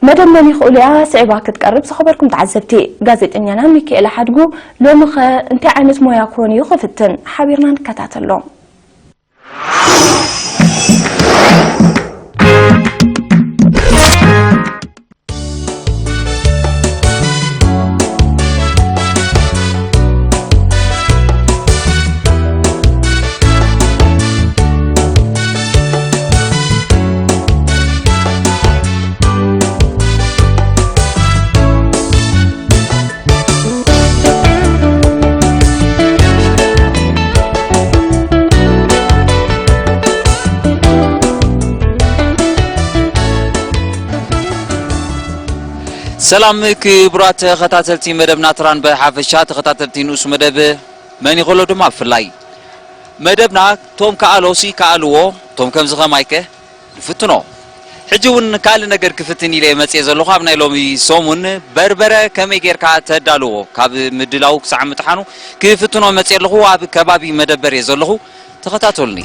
መደብ መን ይኽእሉ እያ ስዒባ ክትቀርብ ዝኸበርኩም ተዓዘብቲ። ጋዜጠኛና ሚካኤል ሓድጉ ሎሚ ኸ እንታይ ዓይነት ሞያ ክኾን እዩ ክፍትን ሓቢርና ንከታተሎ። ሰላም ክቡራት ተኸታተልቲ መደብና ትራን ብሓፈሻ ተኸታተልቲ ንኡስ መደብ መን ይኸሎ ድማ ብፍላይ መደብና ቶም ከኣሎሲ ከኣልዎ ቶም ከምዚ ኸማይከ ንፍትኖ። ሕጂ እውን ካልእ ነገር ክፍትን ኢለ መጽየ ዘለኹ። ኣብ ናይ ሎሚ ሰሙን በርበረ ከመይ ጌርካ ተዳልዎ ካብ ምድላው ክሳዕ ምጥሓኑ ክፍትኖ መጽየ ኣለኹ። ኣብ ከባቢ መደበር እየ ዘለኹ። ተኸታተሉኒ።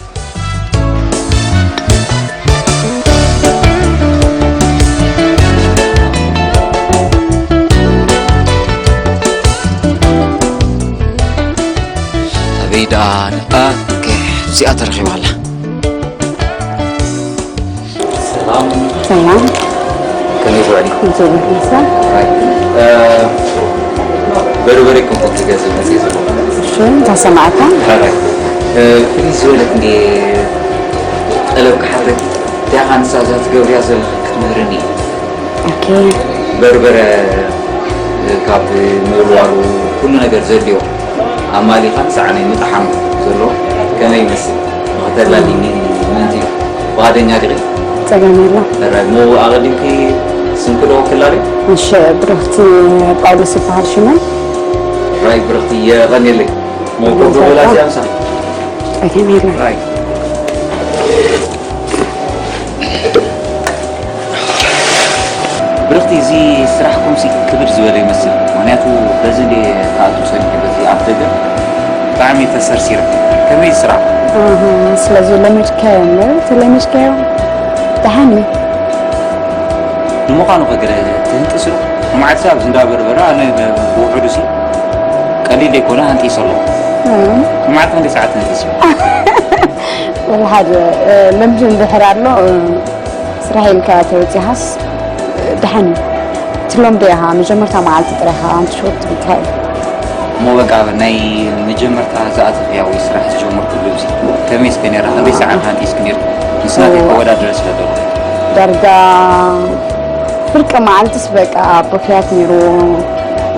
ኣበይ ደኣ ን-፣ ኦኬ፣ እዚኣ ተረኺባ ኣላ። ሰላም። ሰላም። ከመይ ትውዕሊ? እግዚኣብሔር ይመስገን። ራይት። እ፣ በርበረ ኮምፖት ክገዝእ መፅእ ዘሎ። እሺ፣ እንታይ ሰማዕካ? ራይት። እ፣ ፍልይ ዝበለት እንዴ ጠለብ ክሓተኪ፣ እንታይ ኢኻ ንሳ እዛ ትገብርያ ዘለኺ ክትምህርኒ? ኦኬ። በርበረ፣ እ፣ ካብ ምውልዋሉ ኩሉ ነገር ዘድልዮ ኣማሊኻን ሳዕነይ ምጥሓም ዘሎ ከመይ ይመስል? ንኽተላልይኒ ምእንቲ ፍቓደኛ ዲኺ? ጸገም የለን። ሕራይ እሞ ኣቐዲምኪ ስምኪ ዶ ክላልዮ? እሺ፣ ብርኽቲ ጳውሎስ ይበሃል ሽመይ። ሕራይ ብርኽቲ የቐንየለይ። እሞ ኮፍ በላ እዚኣ ምሳኺ። ጸገም የለን። ሕራይ። ብርኽቲ፣ እዚ ስራሕኩምሲ ክብድ ዝበለ ይመስል። ምኽንያቱ በዚ እንዴ ክኣቱ ጸኒሑ በዚ ኣፍ ደገ ብጣዕሚ ተሰርሲረ። ከመይ ስራሕ? ኣሃ፣ ስለዚ ለመድካዮ እምበር፣ ተለሚድካዮ ደሓን እዩ። ንምዃኑ ከ ገለ ትህንጥስ ዶ? ንመዓልቲ ኣብዚ እንዳ በርበረ ኣነ ብውሑዱሲ ቀሊል ዘይኮነ ሃንጢሰ ኣለኹ። እም። ንመዓልቲ ክንደይ ሰዓት ትህንጥስ? ወላ ሓደ፣ እ፣ ልምዲ እንድሕር ኣሎ፣ እ፣ ስራሕ ኢልካ ተወጺኻስ፣ እ፣ ደሓን እዩ። ትለምዶ ኢኻ፣ መጀመርታ መዓልቲ ጥራይ ኢኻ ኣንትሾት ትብል ትኽእል። እሞ በቃ ናይ መጀመርታ ዝኣተኽያ ወይ ስራሕ ዝጀመርኩሉ ግዜ ከመይ እስከ ነይራ? ክንደይ ሰዓት ሃንጢስኪ ነይርኪ? ምስ ናተይ እዋ። ከወዳድረ ስለ ዘለኹ። ዳርጋ ፍርቂ መዓልትስ በቃ ብኽያት ነይርዎ፣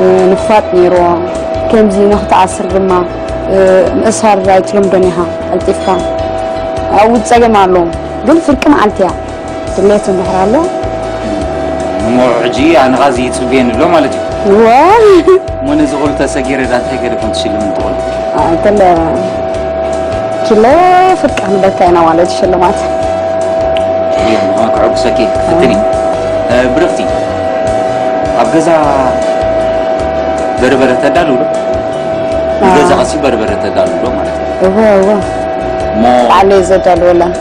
እ፣ ንፋጥ ነይርዎ። ከምዚ ንኽትኣስር ድማ፣ እ፣ ምእሳር ኣይትለምዶን ኢኻ ቀልጢፍካ። ኣብኡ ጸገም ኣለዎ፣ ግን ፍርቂ መዓልቲ እያ። ድሌት እንድሕር ኣሎ። እሞ ሕጂ ኣነ ኸኣ እዚ ይጽበየኒ ኣሎ ማለት እዩ። እወ። እሞ ነዚ ኹሉ ተሰጊረ ዳ እንታይ ገለ ከም ትሽልምኒ ትኽእሉ? ኣ፣ ገለ ኪሎ ፍርቂ ክንበካ ኢና ማለት ሽልማት። እየ፣ ምዃን ከዐጉሰኪ ክፍትን እዩ። እ፣ ብርኽቲ፣ ኣብ ገዛ በርበረ ተዳልው ዶ? ኣ። ንገዛኸሲ በርበረ ተዳልው ዶ ማለት እዩ? እወ፣ እወ። እሞ ባዕለይ ዘዳልወለን።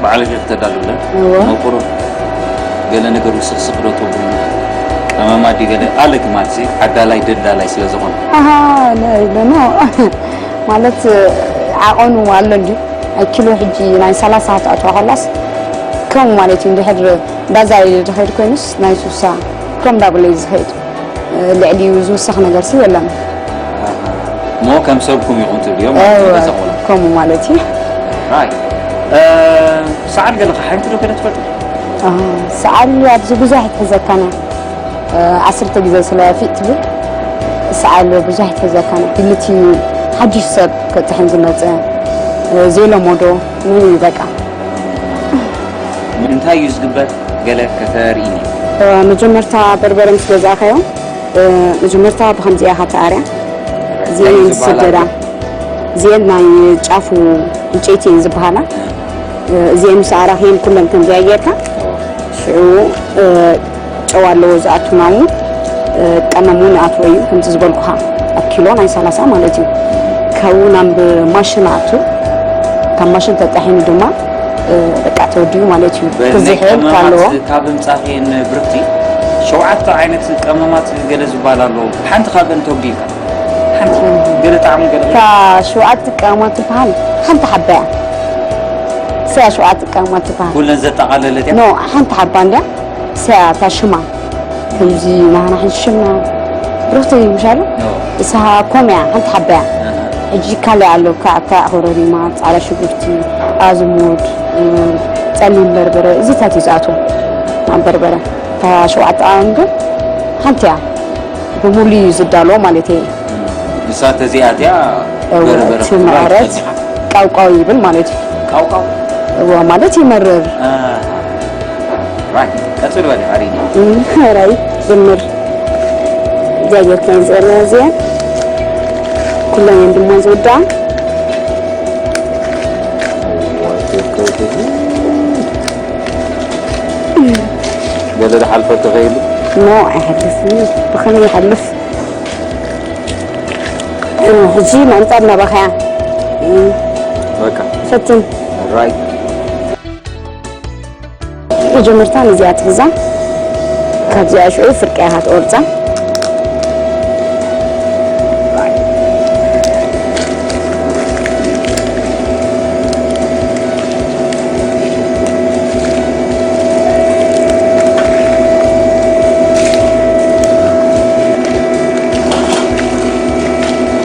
ባዕልኺ ክተዳልውለን እወ። መቁሩ ገለ ነገር ውስኽስኽ ዶ ተብሉ ቀመማ ድዩ ገለ ኣለኪ ማለት እዩ። ዓዳላይ ደላላይ ስለ ዝኾነ። ኣሃ፣ ለ-፣ ለ-፣ ኖ። ማለት ዓቐኑ ኣሎ እንድዩ። ኣይ ኪሎ ሕጂ ናይ ሰላሳ ክትኣትዋ ከላስ ከምኡ ማለት እዩ። እንድሕር እንዳዛ ኢለ ዝኸይድ ኮይኑስ ናይ ሱሳ ከም እንዳበለ እዩ ዝኸይድ። ልዕሊኡ ዝውሰኽ ነገርሲ የለን። ኣሃ። እሞ ከም ሰብኩም ኢኹም ትብልዮ ማለት እዩ፣ እወ፣ ገዛ ቆልዓ። ከምኡ ማለት እዩ። ራይት። እ፣ ሰዓል ገለ ከሓንቲ ዶ ከደ ትፈልጡ? ኣሃ፣ ሰዓል ኣብዚ ብዙሕ ይትሕዘካና። እ፣ ዓሰርተ ግዜ ስለ ፊት ትብል ሰዓል ብዙሕ ይትሕዘካና። ክልቲ ሓድሽ ሰብ ከጥሕን ዝመጸ፣ እ፣ ዘይለመዶ፣ ምን እዩ በቃ። እንታይ እዩ ዝግበር? ገለ ከተርእይኒ። እ፣ መጀመርታ በርበረ ምስ ገዛእካዮ፣ እ፣ መጀመርታ ብኸምዚኣ ኢኻ ተኣርያ። እዚአን እንታይ እየን ዝበሃላ? ዝስደዳ። እዚአን ናይ ጫፉ ዕንጨይቲ እየን ዝበሃላ። እ፣ እዚአን ምስ ኣራኽየን ኩለን ከምዚኣ ጌርካ፣ ሽዑ፣ እ፣ ጨው ኣለዎ ዝኣቱ ናሙ፣ እ፣ ቀመም እውን ይኣትዎ እዩ። ከምቲ ዝበልኩኻ ኣብ ኪሎ ናይ ሰላሳ ማለት እዩ። ካብኡ ናብ ማሽን ኣቱ፣ ካብ ማሽን ተጣሒኑ ድማ፣ እ፣ በቃ ተወዲኡ ማለት እዩ። በናይ ክዝሕል ቀመማት ካለዎ። ካብ ምጻኽየን ብርክቲ፣ ሸውዓተ ዓይነት ቀመማት ገለ ዝበሃል ኣሎ። ሓንቲ ካብአን ተጉዲልካ። ሓንቲ ገለ ጣዕሙ ገለ እታ ሸውዓተ ቀመማት ትበሃል ሓንቲ ሓባ እያ። እሰያ ሸውዓተ ቀመማት ትበሃል። ኩለን ዘጠቓለለት እያ? ኖ፣ ሓንቲ ሓባ እንድያ። እሰያ እታ ሽማ። ከምዚ ናህና ሕጂ ሽምና ብሩኽቲ ምሻሉ? ኖ። እሳ ኮም እያ፣ ሓንቲ ሓባ እያ። ኣሃ። ሕጂ ካልእ ኣሎ፣ ካዕካ፣ ኮረሪማ፣ ጻዕዳ ሽጉርቲ፣ ኣዝሙድ፣ እ፣ ጸሊም በርበረ፣ እዚታት እዩ ዝኣትዎ ኣብ በርበረ። እታ ሸውዓተ ቀመም ግን ሓንቲ እያ። ብምሉእ እዩ ዝዳሎ ማለት እየ። ንሳ ተዚኣትያ እወ፣ በርበረ እቲ መቐረት ጸኒሓ። ቃውቃው ይብል ማለት እዩ። ቃውቃው? እወ፣ ማለት ይመርር። ኣሃ። ራይት፣ ቀጽል በል፣ ኣሪፍ። እም፣ ራይ፣ ጀምር። እዚኣ ጌርካ እየን ዝቐርና እዚኣን። ኩለን እየን ድማ ዝውድኣ። ገለ ዝሓልፈ ተኸይሉ? ኖ፣ ኣይሓልፍን። ብኸመይ ይሓልፍ? ሕጂ ምዕንጣብ ናባኻ እያ። በቃ። ፈትን። ራይት። መጀመርታ ነዚኣ ትሕዛ። ካብዚኣ ሽዑ ፍርቂ ኢኻ ትቆርጻ።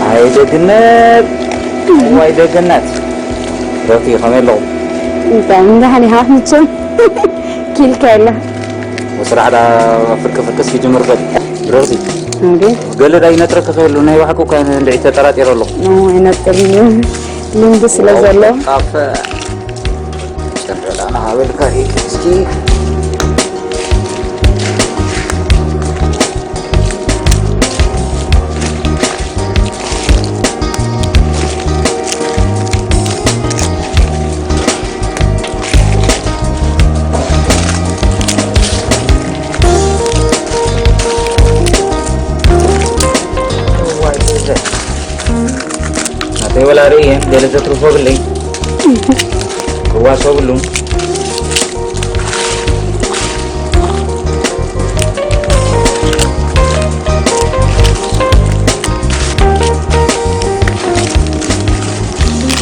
ኣይ ደግነት፣ ዋይ ደግነት። ሮቲ ከመይ ኣለኹም? እንታይ እንዳሃኒ ሃፍ ምችም ኪልካ የለ። ወስራሕ ዳ ፍርቂ ፍርቂ እስኪ ጅምር በል። ሮቲ። እንዴ? ገለ ዳ ይነጥረክ ከይሉ ናይ ባሕቁ ካይነ እንድዒ ተጠራጢረ ኣለኹ። ኖ፣ ይነጥር ልምዲ ስለ ዘሎ። ጣፈ። ጨንደላና ሃበልካ ሂድ እስኪ። ናተይ ወላ ርእየን ገለ ዘትርፎ ብለይ ክዋሶ ብሉ።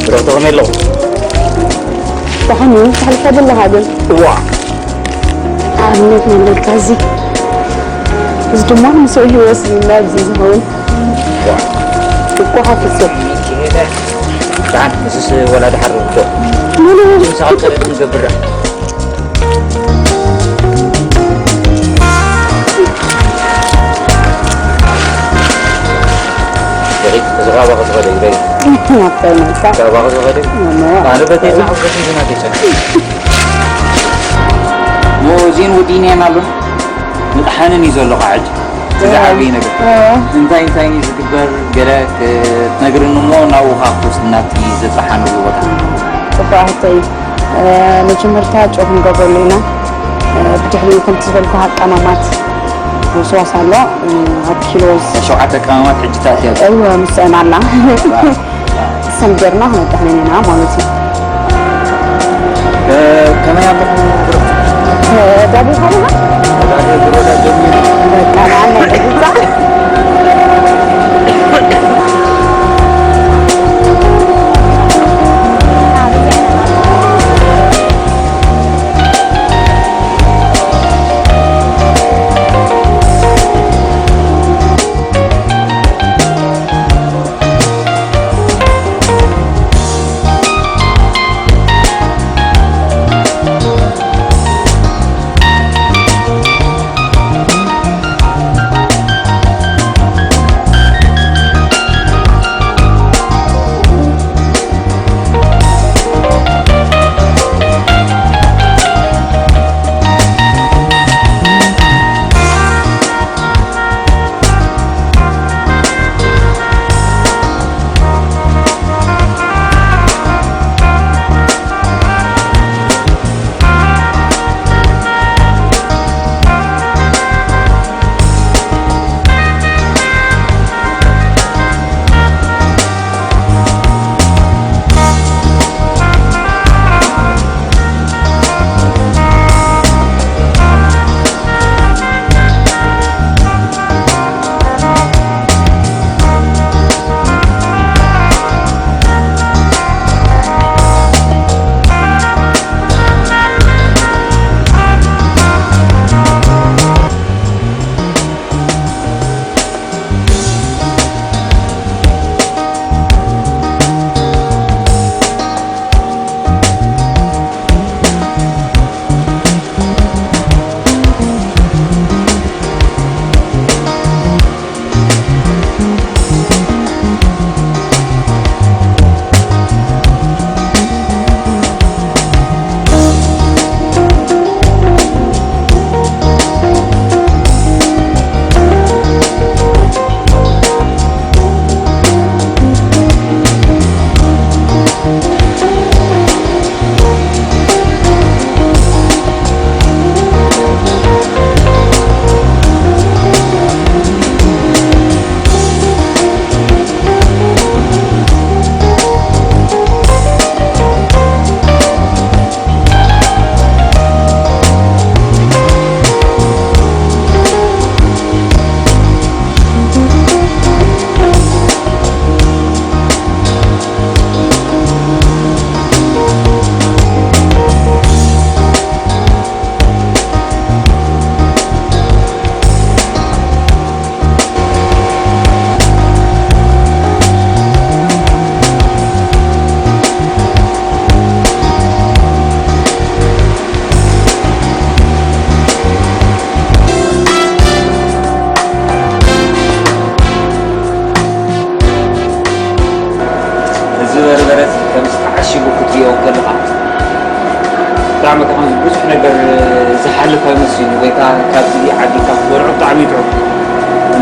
ብረኽቲ ከመይ ኣለኹ? ደሓን እዩ፣ ተሕልፎ ዘለኻ ግን። እዋ። ኣብነት መለካ እዚ። እዚ ድማ ንሰው ህይወት ዝናብ ዝኸውን። ዋ። እኮ ሓፊሱ። ደሓን፣ ምስስ ወላ ደሓር ዶ? ምሳኻ ጸሎት ንገብር። ደቂቅ፣ እዚ ኻባኺ ዝኸደ እዩ፣ ደቂቅ። ናብታይ መጻ? ኻባኺ ዝኸደ እዩ። እሞ። ኣነ በተይ ዝሓጎስ እዩ ዝናተይ ጸኒሑ። እሞ እዚን ወዲእን እየን ኣሎ። ምጥሓንን እዩ ዘሎ ከዓ ሕጂ። እቲ ዝዓበየ ነገር። እ። እንታይ እንታይ እዩ ዝግበር? ገለ ክትነግርኒ እሞ ናብኡ ከዓ ክወስድ ናብቲ ዘጥሓነሉ ቦታ። ጽቡቕ ሕቶ እዩ። እ፣ መጀመርታ ጨው ክንገብረሉ ኢና። እ፣ ብድሕሪኡ ከምቲ ዝበልኩ ቀመማት ወስዋስ ኣሎ። እ፣ ኣብ ኪሎ ሸውዓተ ቀመማት ሕጂ ተኣትያ። እወ፣ ምስአን ኣላ። ዋ፣ ዋ። ሰም ጌርና ክነጥሕነን ኢና ማለት እዩ። እ፣ ከመይ ኣለኹ ብሩኽ? እ፣ ዳዴ ካለኻ? ዳዴ ብሮዳ ጀሚሩ። በቃ፣ ንዓና ይግዛእ።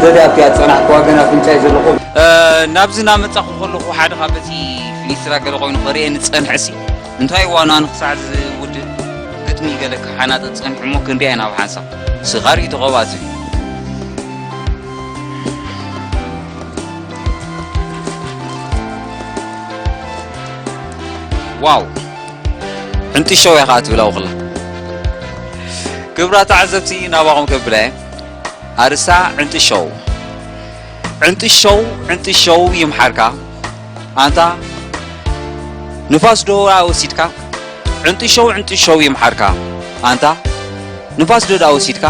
ወደ ኣብቲ ኣጸናሕኩዋ ገና ኣፍንጫይ ዘለኹ። እ፣ ናብዚ እናመጻኹ ከለኹ ሓደ ካብ በቲ ፊኒስትራ ገለ ኮይኑ ከርእየኒ ዝጸንሐ ሲ እንታይ ዋና ንክሳዕ ዝውድእ ግጥሚ ገለ ክሓናጥጥ ጸኒሑ እሞ ክንሪኣ ኢና ብሓንሳብ። ስኻር እዩ ተቐባጽ። ዋው! ዕንጢ ሸው እያ ኸዓ ትብል ኣብኡ ኸላ። ክብራት ተዓዘብቲ ናባኹም ከብላ እየ። ኣርእስታ ዕንጢ ሸው። ዕንጢ ሸው፣ ዕንጢ ሸው ይምሓርካ። ኣንታ ንፋስ ዶ ወሲድካ? ዕንጢ ሸው፣ ዕንጢ ሸው ይምሓርካ። ኣንታ ንፋስ ዶ ደኣ ወሲድካ?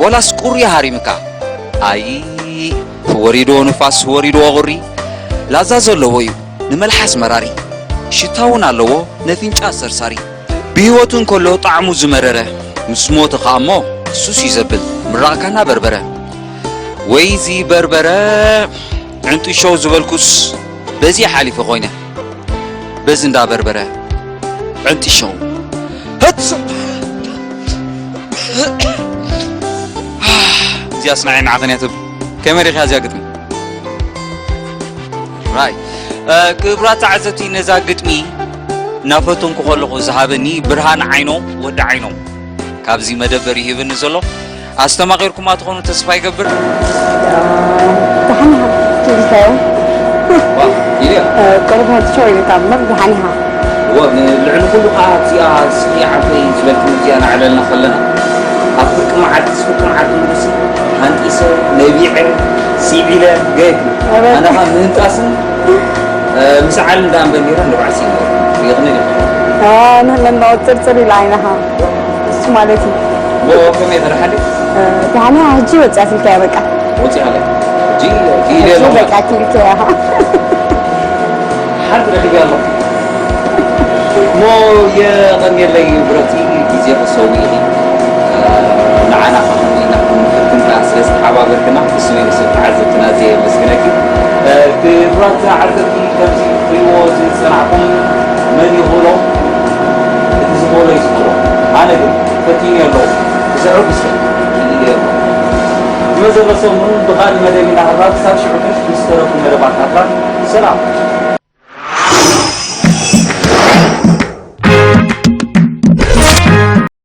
ወላስ ቁሪ ሃሪምካ? ኣይ፣ ወሪድዎ ንፋስ፣ ወሪድዎ ቁሪ። ላዛ ዘለዎ እዩ፣ ንመልሓስ መራሪ። ሽታ እውን ኣለዎ፣ ነፍንጫ ሰርሳሪ። ብህይወቱ እንከሎ ጣዕሙ ዝመረረ፣ ምስ ሞተ ኸኣ እሞ ፍሱስ እዩ ዘብል፣ ምራቕካ እናበርበረ። ወይዚ በርበረ፣ ዕንጢ ሸው ዝበልኩስ በዚ ሓሊፈ ኮይነ። በዚ እንዳበርበረ ዕንጢ ሸው። ህት! እዚኣ ስናዓይ ንዓኸን እያ ትብል። ከመይ ርኢኻ እዚኣ ግጥሚ? ራይ። እ፣ ክቡራት ተዓዘብቲ፣ ነዛ ግጥሚ እናፈተንኩ ከለኹ ዝሃበኒ ብርሃን ዓይኖም፣ ወዲ ዓይኖም፣ ካብዚ መደበር ይህብኒ ዘሎ። ኣስተማቒርኩማ ትኾኑ ተስፋ ይገብር። ደሓን ኢኻ? ትብል እንታይ እዮም? ዋ፣ ኢልዮ። እ፣ ቁሩብ ሕቶ ኢልካ እምበር ደሓን ኢኻ? እወ፣ ንልዕሊ ኩሉ ከዓ ኣብዚኣ ስሚ ዓበይ ዝበልክን እዚኣ እናዕለልና ከለና፣ ኣብ ፍርቂ መዓልቲ፣ ፍርቂ መዓልቲ ንጉሲ ሃንጢሰ፣ ነቢዐ፣ ሲዒለ፣ ገይፍ። ኣበል። ኣነ ከዓ ምህንጣስን፣ እ፣ ምስዓልን ደኣ እምበር ነይረ፣ ንባዕሲ ይነበርኩ። ሪእኽኒ ዲኺ? እ፣ ንህለና ቁፅርፅር ኢላ ዓይንኻ። እሱ ማለት እዩ። እሞ ከመይ ተደሓሊ? እ፣ ደሓን እያ፣ ሕጂ ወፂኣትልካ እያ በቃ። ወፂኣ ኣለ። ሕጂ፣ ሕጂ ኢለ ሕጂ ኣለኹ። በቃ ትልካ እያ። ሓንቲ ረኺበያ ኣለኹ። እሞ የቐንየለይ ብረኽቲ፣ ግዜ ክትሰውኢ ኢኺ። እ፣ ንዓና ኸዓ ከምዚ ኢልና ክንምክር ክንከኣ ስለ ዝተሓባበርክና ብስመይ ብስም ተዓዘብትና ኣዝየ የመስግነኪ። እ፣ ክቡራት ተዓዘብቲ፣ ከምዚ ትሪእዎ ዝጸናሕኩም መን ይኽእሎ? እቲ ዝኽእሎ እዩ ዝኽእሎ። ኣነ ግን ፈቲነ ኣለኹ። ብዘዕግስተ ክልል እየ። ብመዘሎ ሰሙን ብኻልእ መደብ ኢና። ክሳብ ሽዑ ግን ምስ ዝተረፉ መደባት ኣትራን ሰላም።